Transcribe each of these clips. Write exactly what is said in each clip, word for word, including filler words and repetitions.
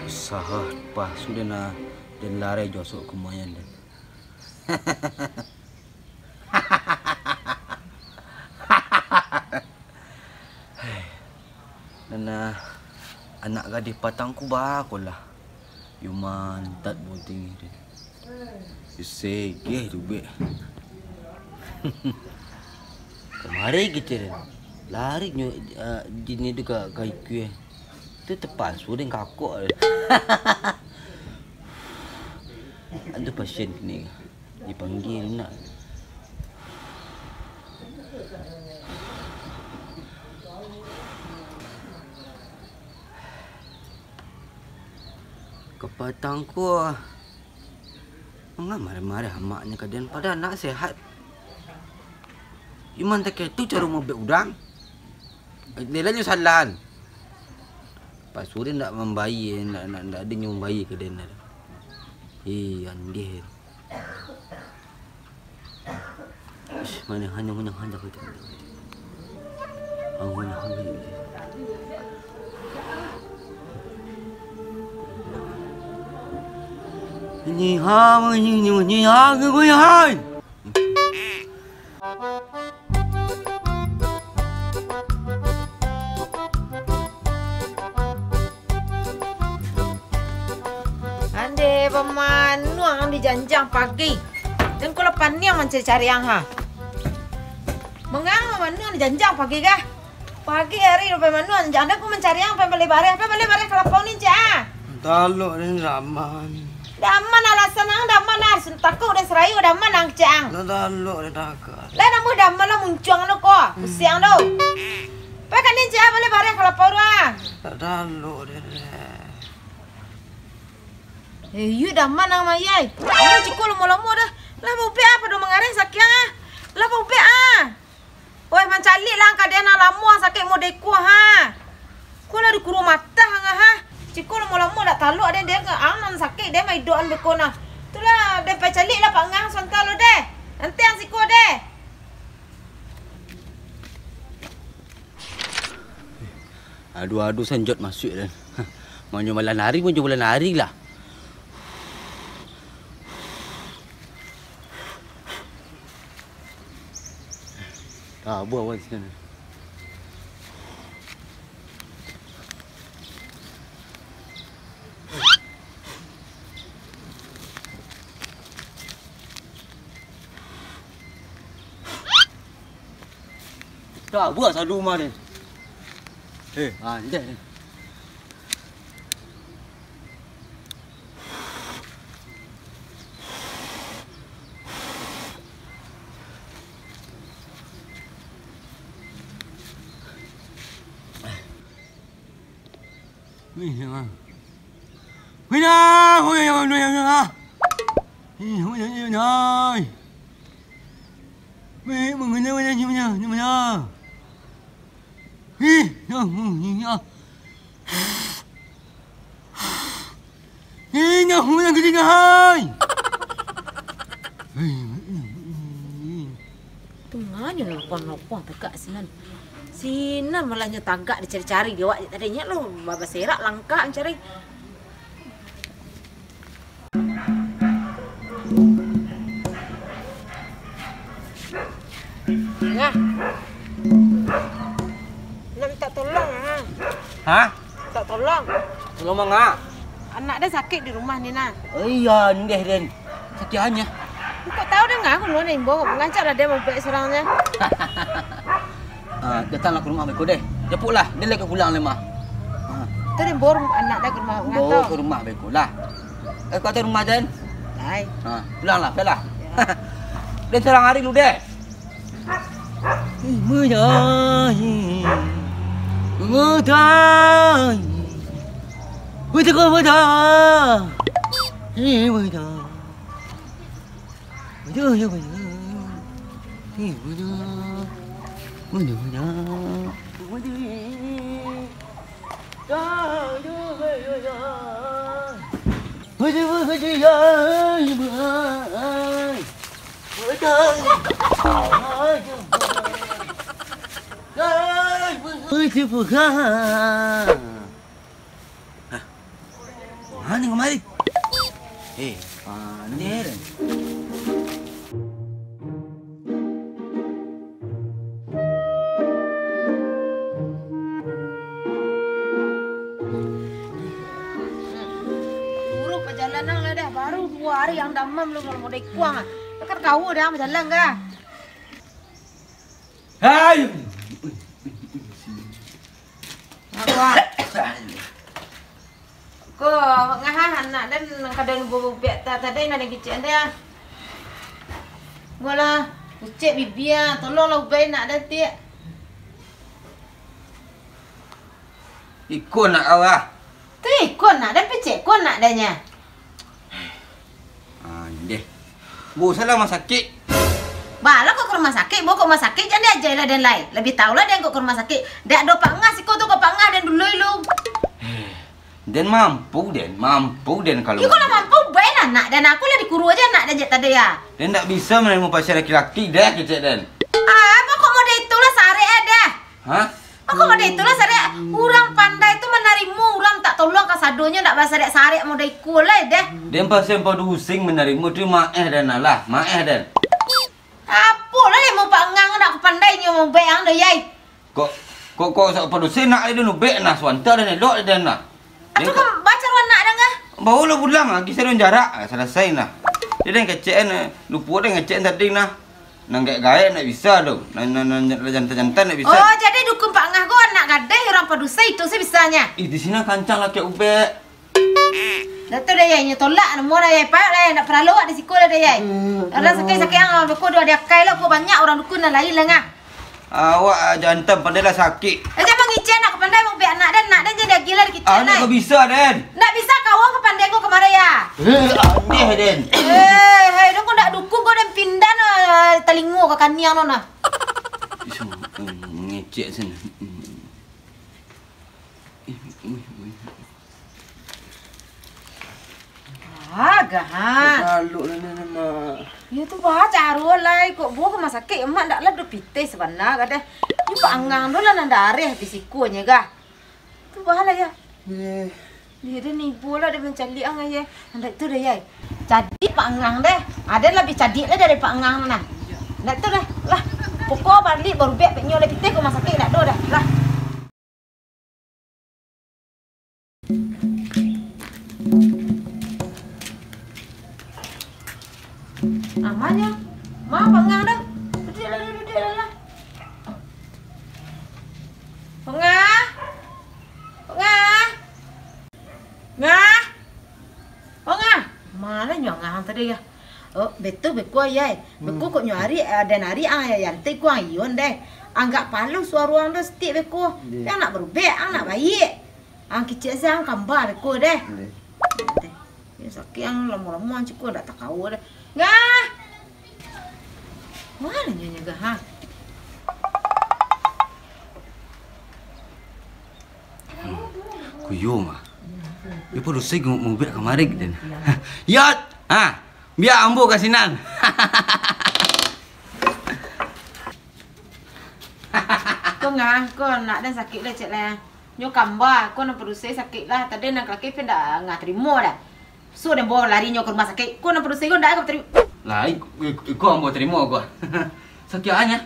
Sahat, pasu den, ah, den larai josok kumayan den. Nan, ah, anak gadih patang ko baa ko lah. Yo mantat bunting den. Segeh tubek. Kamari kito den. Lari nyo, ah, jin itu ka, ka ikua. Tu tapasu den kakok. Ado pasien kini. Dipanggia nak. Kapatang ko, manga mareh-mareh amaknyo ka den, padahal anak sehat. Iman takeh tu caro mobek urang. Nilai nyo salah. Pasu den ndak mambayia, ndak, ndak, ndak ado nyo mambayia ka den. Ih, andeh. Ish, mano hanyo, hanyo, hanyo, hanyo. Hanyo, hanyo, hanyo. Ini ha, ini, ini, ini ha, ini, ini ha. Ande bamanuang di janjang pagi. Den ko lah paniang mancari-cari ang ha. Manga bamanuang di janjang pagi kah? Pagi ari lah bamanuang, jan den ko mancari ang, pai baleh bareh, pai baleh bareh ka lapau ni, cak ah. Talok den raman. Daman alasan ang, daman ah, takuk den sarayo, daman ang kecek ang. Lah talok den tagak. Lah namuah daman lah muncuang lo ko, pusiang lo. Pai ka ni cek ah, baleh bareh ka lapau tu ah. Lah talok den. Eh, iyo daman ang mayai. Amu ciko lamo-lamo dah. Lah baubek ah, pado mangareh sakiang ah. Lah baubek ah. Oi, mancaliak lah ang ka den, nan lamo ang sakik modeko ha. Ko lah dikuro matah ang ha. Ciko lamo-lamo dak talok den, den ang nan sakik, den maidokan beko nah. Tu lah, den pai caliak lah Pak Ngang santa lo deh. Nanti ang siko deh. Aduh, aduh, sanjot masuak den. Manyo malah nari, manyo malah nari lah. Ah, buah, buah di siko. Dah, buah sadu rumah ni. Eh, ah, ni deh. Wih, ya. Wih, dah. Wih, ya, wih, ya, ya. Ih, wih, ya, ya, ya. Wih, mangana, mangana, mangana, mangana. Ih, ya, ya, ya. Inyo urang gede nyo, hai. Tunganyo nopong-nopong tagak sinan. Sinan malah nyo tagak dicari-cari dek awak tadi nyo lo, baserak langkah mancari. Nah. Nak minta tolong ah. Hah? Minta tolong. Tolong manga? Anak den sakik di rumah ni nah. Oh iya, ndeh den. Sakik anyo. Kok tahu den ngah kuno ni, Bo? Ngancak lah den mampek surang nyo. Ah, datanglah ka rumah beko deh. Japuklah, den lai ka pulang lai mah. Ah. Tu den bawa rum-, anak den ka rumah Bo nganto. Ka rumah beko lah. Eh, kau tahu rumah den? Lai. Ah, pulanglah, pailah. Ya. Den surang ari lu deh. Kamari. Eh, pandai den. Suruh pajalanan lah dah, baru dua hari ang damam lu, kalau model ikuang ah. Kan kau dah bajalan kah? Hai. Ko, ngahah anak den nan kadang bubek ta-, tadi nan dikicik ande ah. Bolah, ucek bibia, tolonglah ubai nak den, Tik. Iko nak kau ah. Tu iko nak den, picek ko nak den nya. Ah, deh. Bo salah rumah sakik. Balah kok ka rumah sakik, bo ka rumah sakik, jan diajailah den lai. Labiah taulah den kok ka rumah sakik. Dak ado Pak Ngah siko tu, kok Pak Ngah den dului lu. Den mampu, den mampu, den kalau. Iko lah mampu, bae lah nak den, aku lah dikuru aja nak den jak tadi ya. Den dak bisa manarimo pasien laki-laki deh, kecek den. Ah, pokok model itulah sarek eh deh. Hah? Mako model itulah sarek, urang pandai tu manarimo urang tak tolong kasadonyo, ndak basarek-sarek model iko lai deh. Den pasien padusi manarimo tu maeh den lah, maeh den. Apolah deh mau Pak Ngah, ndak pandai nyo mau bek ang doh yai. Kok, kok, kok sak padusi nak den ubek nah, suanta den elok den nah. Atuh kan baca anak den ah. Baolah pulang, agi sadon jarak, ah, salasai nah. Dia den kecek an, lupo den kecek an tadi nah. Nan gaek-gaek ndak bisa tu. Nan, nan, nan, nan jantan-jantan ndak bisa. Oh, jadi dukun Pak Ngah ko anak gadih urang padusi tu se bisanya. Ih, di sini kancang laki ubek. Dah tu dah, Yai, nyo tolak, namo dah, Yai, payah dah, Yai, ndak paralu awak di siko dah, Yai. Hmm, alah, sakik-sakik ang, beko dah diakai lah, ko banyak urang dukun nan lain lah, Ngah. Awak, ah, jantan pandai lah sakik. Eh, jangan mangicik anak, ko pandai mangubek anak den, anak den jadi agila di kicik. Anak lai. Ko bisa, den. Ndak bisa, kawan ko pandai ko kamari, ya. Eh, aneh, den. Eh, hai, dong ko ndak dukun ko, den pindah no, talingo ka kaniang no nah. Isu, mm, ngecek sana. Mm. Agak, ha. Balok lah ni, Mak. Yo tu bah caro lai, kok buah rumah sakik, emak ndak lah dupitih sabana ka deh. Ni Pak Angang tu lah nan dareh di siko nyo gah. Tu bah lah ya. Eh. Dia dah nibo lah, dia mancaliak ang ayah. Ndak tu dah, yai. Cadiak Pak Angang deh. Ada labiah cadiak lah dari Pak Angang tu nah. Ndak tu dah. Lah. Pokok balik baru bek pek nyo lah pitih ke rumah sakik ndak tu dah. Lah. Amanyo. Ma Pak Ngang dah. Duduaklah, duduaklah. Pak Ngang. Pak Ngang. Ngang. Pak Ngang. Ma nyo Ngang tadi yo. Oh, betul beko ayai. Beko kok nyo ari, eh, den ari ang ayai antai ko ang iyon deh. Anggak palu suaro ang do setik beko. Tapi ang nak barubek, ang nak baiak. Ang kicik se ang kamba beko deh. Deh. Yo, sakik ang lamo-lamo ang ciko ndak takawa deh. Ngah! Ma nyo nyo gah, ha? Hmm, kuyo mah. Iyo padusi ngubek kamari den. Yot! Ha, bia ambo ka sinan. Ko Ngah, ko nak den sakik lah, cek lah. Nyo kamba, ko nan padusi sakik lah. Tadi nan kalaki pen ndak Ngah tarimo dah. Suruah den bawa lari nyo ka rumah sakik. Ko nan padusi ko ndak ka tarimo. Lah, iko, iko, iko ambo tarimo ko. Sakik a nyo?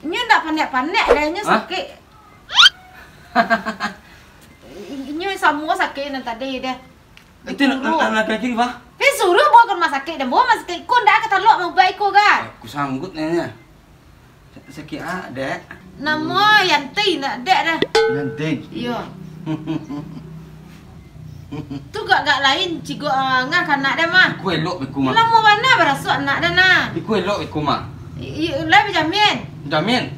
Nyo ndak panek-panek deh, nyo sakik. Nyo samo sakik nan tadi deh. Itu nak, nak, nak, nak kaki, bah? Pen suruah bawa ka rumah sakik, den bawa rumah sakik. Ko ndak ka talok maubai ko, ga? Aku sanggup nanya. Sakik a, dek? Namo Yanti nak dek dah. Yanti? Iyo. Tu gak-gak lain, cigok, ah, Ngah ka anak den mah. Iko elok beko mah. Lamo bana baraso anak den nah. Iko elok beko mah. I-, i-, lah bajamin. Jamin.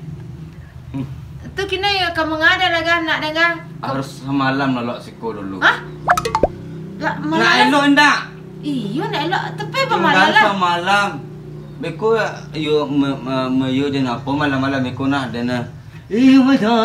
Hmm. Tu kini ka manga den lah, Ngah, anak den, Ngah. Harus samalam lalok siko dulu. Hah? Nak malam? Elok ndak? Iyo, nak elok. Tapi tinggal pamalam lah. Samalam. Beko, iyo, me-, me-, me-, iyo, den apo malam-malam beko nah, den, eh. Iyo, betul.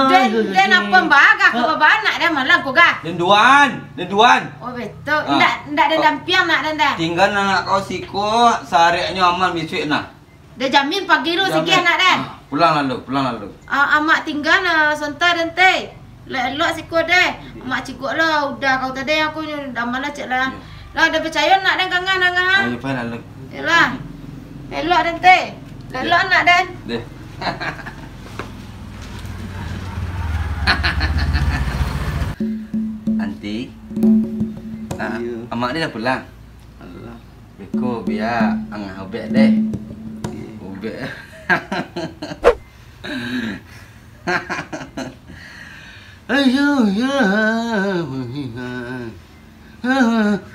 Den, den apo bagah ka babanak den malam ko gah? Den duan, den duan. Oh, betul. Ah. Ndak, ndak den dampiang nak den dah. Tinggal anak kau siko, sareknyo aman bisuak nah. Dah jamin pagi lu sikit anak dah. Ah, pulang lalu, pulang lalu. Ah, amak tinggal nah, sonta den teh. Elok-elok siko deh. Mak cigok lah, udah kau tadi aku nyo dah malah cek lah. Lah, dah picayo nak den kangan angah. Ayo, pai lalu. Yalah. Elok den teh. Elok nak den. Deh. Anti. Ah, iyo. Amak ni dah pulang. Alah. Beko bia angah ubek deh. Iyo. Ubek. Ayo, ya, menghingat.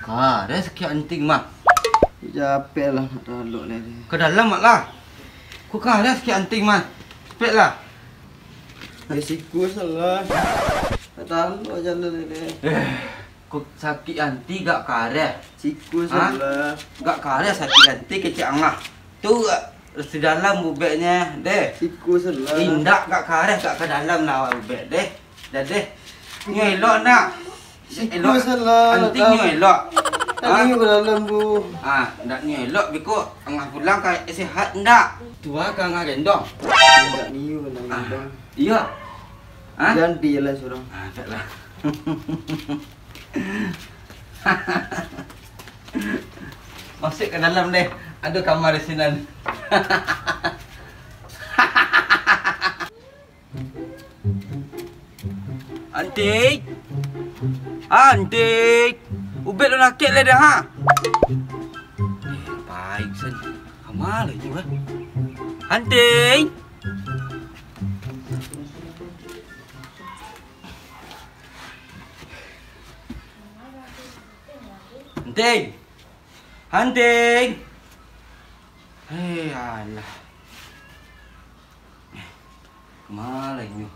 Kareh sakik anting mah. Capek lah nak talok lai. Ka dalam mak lah. Ku kareh sakik anting mah. Cepek lah. Ya, siku salah. Nak talok jalan lai. Eh. Ko sakik anti gak kareh. Siku ha? Salah. Gak kareh sakik anti kecek angah. Tu, eh, sudah dalam ubeknyo deh. Siku salah. Indak gak kareh gak ka dalam lah ubek deh. Dah deh. Nyo elok ndak? Siku elok. Salah. Anti ndak nyo elok. Tadi ha? Nyo ka dalam tu. Ah, ndak nyo elok biko angah pulang ka sehat ndak? Tua ka angah gendong. Ndak nyo ka dalam. Ah, iyo. Ha? Ganti lah surang. Ah, tak lah. Masuk ka dalam deh. Ado kamar di sinan. Antik. Antik. Ubek lo nakek le dah, ha? Eh, baik sen. Amal itu, ha? Antik. Anting! Anting! Hei, alah. Kama lai nyo?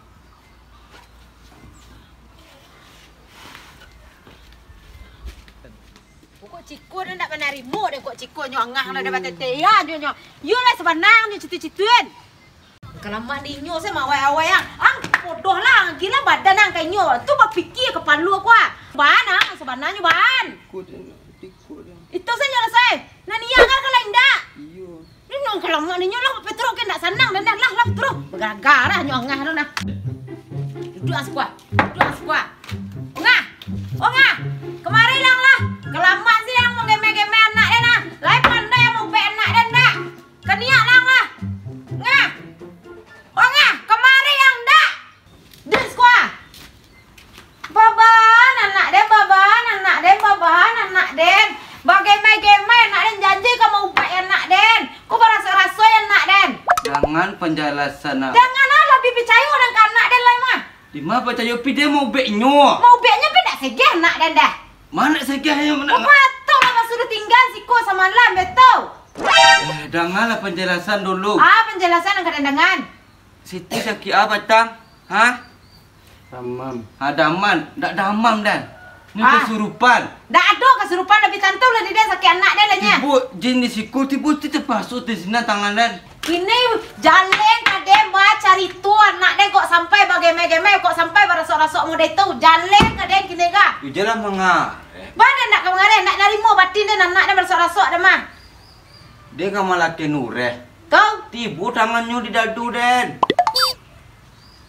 Pokok ciko dah ndak manarimo deh, kok ciko nyo angah lah dah batete. Ya, nyo, nyo. Yo lah sabanang nyo citu-cituan. Kalamak ninyo se mawai-awai ang. Ang bodoh lah, ang gila badan ang ka inyo. Tu bapikia kapalo ko ah. Baan ang sabananyo baan. Tikuk den, tikuk den. Itu se nyo lah se. Nan iyo angah ka lain dak? Iyo. Ninyo kalamak ninyo lah, Petro ke ndak sanang dan dah lah, lah Petro. Bagara-gara nyo angah tu nah. Duduak ah siko ah. Duduak ah siko ah. Ongah. Ongah. Kamari lang lah. Kalamak se ang manggemeh-gemeh anak den nah. Lai pandai ang maubek anak den dak? Kaniak lang lah. Ngah. Ongah, kamari ang dak? Dah siko ah. Babaan anak den, babaan anak den, babaan anak den. Bagemeh-gemeh anak den, janji ka maubek anak den. Ko baraso-raso anak den. Dangan panjalasan, nak. Dangan ah, labiah picayo den ka anak den lai mah. Dima picayo pi den maubek inyo. Maubek inyo pi ndak segeh anak den dah. Ma ndak segeh inyo, ma ndak. Patang lah masuruah tingga siko samalam, betul. Eh, dangalah panjalasan dulu. Ah, panjalasan nan ka den dangan. Siti sakik a batang? Ha? Damam. Ha, damam. Ndak damam, Dan. Nyo ah. Kasurupan. Ndak ado kasurupan, labiah tantu lah di den sakik anak den lah nyo. Tibo jin di siko, tibo tu tapasuak di sinan tangan den. Kini jaleh ka den bacarito anak den kok sampai bagemeh-gemeh, kok sampai barasok-rasok model tu. Jaleh ka den kini ka. Ujalah mangareh. Ba den ndak ka mangareh, ndak narimo batin den anak den barasok-rasok den mah. Den ka malakeh nureh. Kau? Tibo tangannyo di dadu den.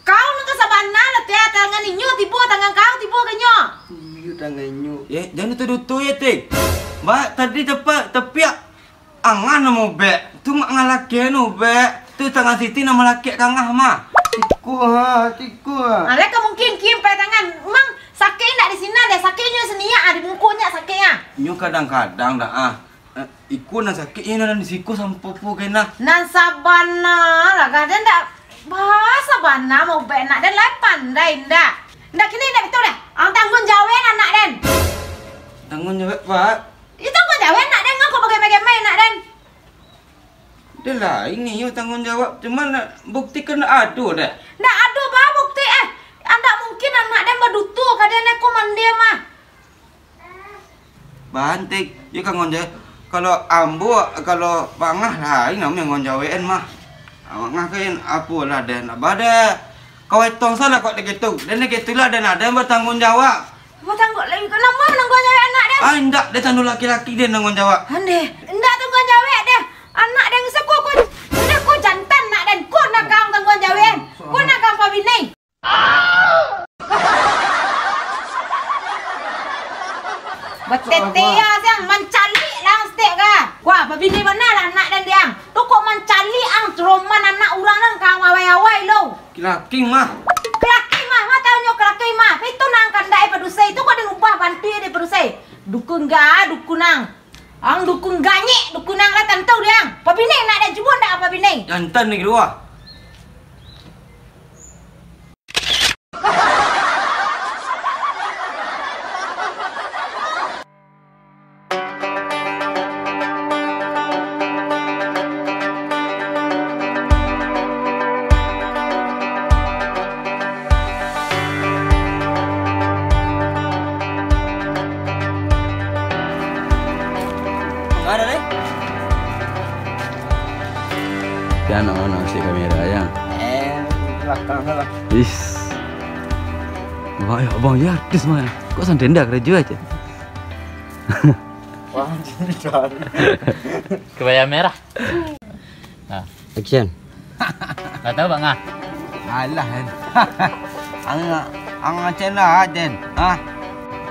Kau nan ka sabana lah, Tia, tangan inyo tibo, tangan kau tibo ka inyo. Iyo, tangan inyo. Eh, jan dituduah-tuduah, Ting. Ba, tadi tepa-, tepiak angah nan maubek. Tu mak angah lakeh nan ubek. Tu tangan Siti nan malakek ka angah mah. Tiko ha, tiko ha. Alah, ka mungkin kin pai tangan. Mang sakik indak di sinan deh, sakik inyo siniak ah, di muko nyo sakik ah. Inyo kadang-kadang dah ah. Eh, iko nan sakik, iyo nan di siko sampopo kena. Nan sabana lah, ka den ndak ba sabana maubek anak den, lai pandai ndak? Ndak kini ndak betul deh. Ang tangguang jawek anak den. Tangguang jawek, Pak. Iyo tangguang jawek anak den, ngako bagemeh-gemeh anak den. Deh lah, ini yo tangguang jawab, cuman bukti kan ndak ado deh. Ndak ado ba bukti eh. Ndak mungkin anak den baduto ka den ko mande mah. Bantik, yo ka ngon jawek. Kalau ambo, kalau pangah lain namo ngon jawekan mah. Pangah kan apo lah den, abah deh. Kau etong salah kok dek itu. Den dek itulah den aden batangguang jawab. Batangguang lagi, kau namo nangguang jawek anak den? Ah, indak, den tando laki-laki den nangguang jawab. Ande, indak tangguang jawek deh. Anak den sako ko, indak ko jantan nak den. Ko nak kau tangguang jawek. Ko nak kau pabinai. Batete ya, siang mancaliak lah ang stek ka. Wah, babini bana lah anak den diang. Tu kok mancaliak ang roman anak urang nan ka awai-awai lo. Kilaking mah. Kilaking mah, mah tahu nyo kilaking mah. Itu nang kandak e padusai, tu kok den ubah banti e dek padusai. Dukun ga, dukun ang. Ang dukun ganyek, dukun ang lah tantu diang. Babini anak den cubo ndak babini. Jantan ni kedua. Enggak ada, deh. Ya, anak mana si kamera, ya? Eh, belakang lah. Is. Wah, ya, abang, ya, artis mah. Kok santai ndak kerja aja? Wah, anjing, cari. Kebaya merah. Nah. Action. Nggak tahu, Bang, ah. Alah, kan. Ang, ang macam lah, Den. Ah.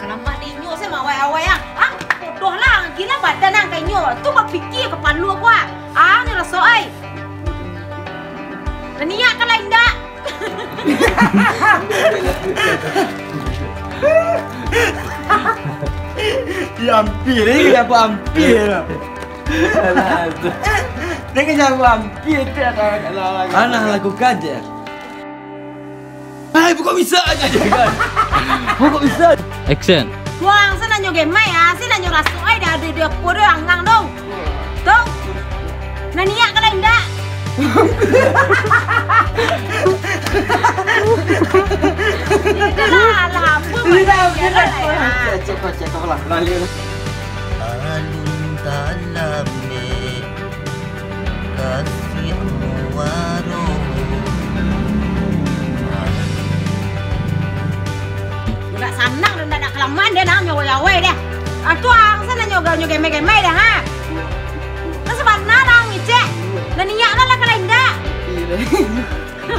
Kalamak ninyo se mawai-awai, ah. Ang bodoh lah, ang gila badan ang ka inyo. Tu bapikia kapalo ko, ah. Ang ni raso, ai. Naniak ka lai indak? Ya, ampir, ini kenapa ampir? Dia kenapa ampir? Anak lakukan je. Hai, pokok bisa aja, kan? Pokok bisa. Action. Wah, ang se nanyo gemai, ah, se nanyo raso, ai, dah ado di apo doh, angang dong. Tu. Naniak ka lai indak? Itulah, alah, apo. Cek, cek, cek, lah, lah, lah. Alun dalam, eh. Kasih muaro. Ndak sanang, ndak, ndak kalamaan dia, nah, nyawai-awai dia. Ah, tu ang sana nyoga, nyo gemai-gemai dah, ha. Nah, sabana dah ang ngicek. Nah, niat lah, lah, kalau indak.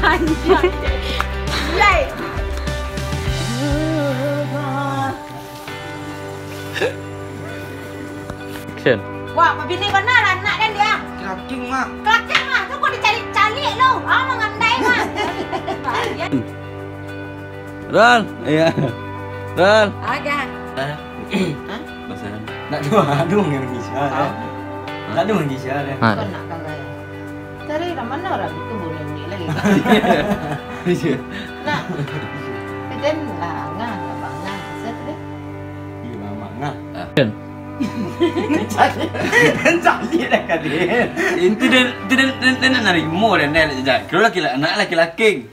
Anjay. Anjay. Action. Wah, babini bana lah anak den dia. Kelaking mah. Kelaking mah, tu kok dicari-cari lo. Ah, mangandai mah. Ron, iya. Ron. Agak. Hah? Bahasa Ron. Nak dua, aduh, nggak bisa, ya. Hah? Nak dua, nggak bisa, ya. Hah? Kau nak kagak, ya? Cari lah, mana orang itu boleh unik lagi. Iya. Nah, kita ni lah angah, lah bangah, bisa tu deh. Iya, lah bangah. Ah. Cari, cari dah, Kadin. Itu dia, itu dia, dia, dia nak narimo dah, nak, nak, nak. Kalau laki-laki, nak laki-laki.